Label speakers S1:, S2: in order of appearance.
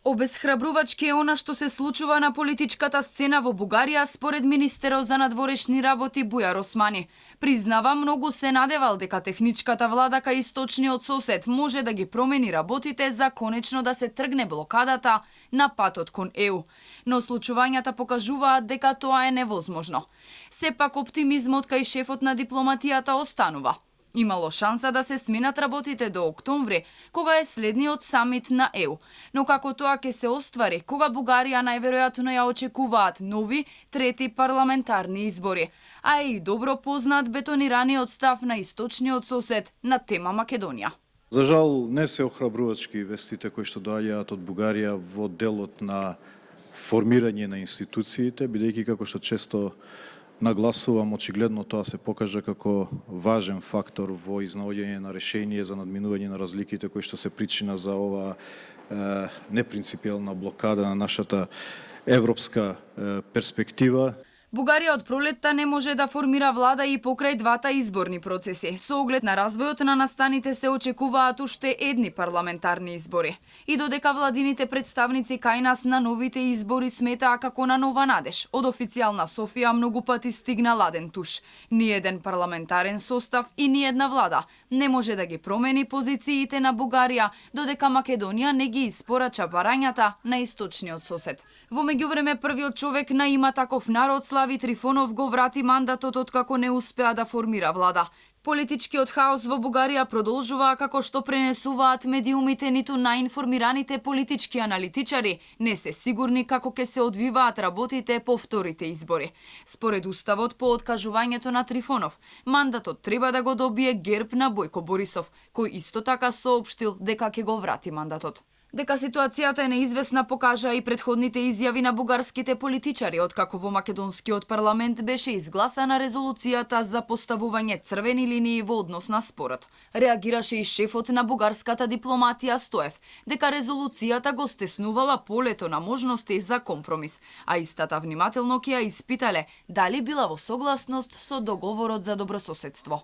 S1: Обесхрабрувачки е она што се случува на политичката сцена во Бугарија, според министерот за надворешни работи Бујар Османи. Признава, многу се надевал дека техничката влада кај источниот сосед може да ги промени работите за конечно да се тргне блокадата на патот кон ЕУ. Но случувањата покажуваат дека тоа е невозможно. Сепак оптимизмот кај шефот на дипломатијата останува. Имало шанса да се сменат работите до октомври, кога е следниот самит на ЕУ. Но како тоа ќе се оствари, кога Бугарија најверојатно ја очекуваат нови, трети парламентарни избори, а е и добро познат бетонираниот став на источниот сосед на тема Македонија.
S2: За жал, не се охрабрувачки вестите кои што доаѓаат од Бугарија во делот на формирање на институциите, бидејќи како што често нагласувам, очигледно тоа се покажа како важен фактор во изнаоѓање на решение за надминување на разликите кои што се причина за оваа непринципиелна блокада на нашата европска перспектива.
S1: Бугарија од пролетта не може да формира влада и покрај двата изборни процеси. Со оглед на развојот на настаните се очекуваат уште едни парламентарни избори. И додека владините представници кај нас на новите избори сметаа како на нова надеж, од официјална Софија многу пати стигна ладен туш. Ни еден парламентарен состав и ни една влада не може да ги промени позициите на Бугарија, додека Македонија не ги испорача барањата на источниот сосед. Во меѓувреме првиот човек на Има таков народ, Слави Трифонов, го врати мандатот откако не успеа да формира влада. Политичкиот хаос во Бугарија продолжува, како што пренесуваат медиумите, ниту наинформираните политички аналитичари не се сигурни како ќе се одвиваат работите по вторите избори. Според уставот, по откажувањето на Трифонов, мандатот треба да го добие ГЕРБ на Бојко Борисов, кој исто така соопштил дека ќе го врати мандатот. Дека ситуацијата е неизвестна покажа и претходните изјави на бугарските политичари, откако во македонскиот парламент беше изгласана резолуцијата за поставување црвени линии во однос на спорот. Реагираше и шефот на бугарската дипломатија Стоев, дека резолуцијата го стеснувала полето на можности за компромис, а истата внимателно ќе ја испитале дали била во согласност со договорот за добрососедство.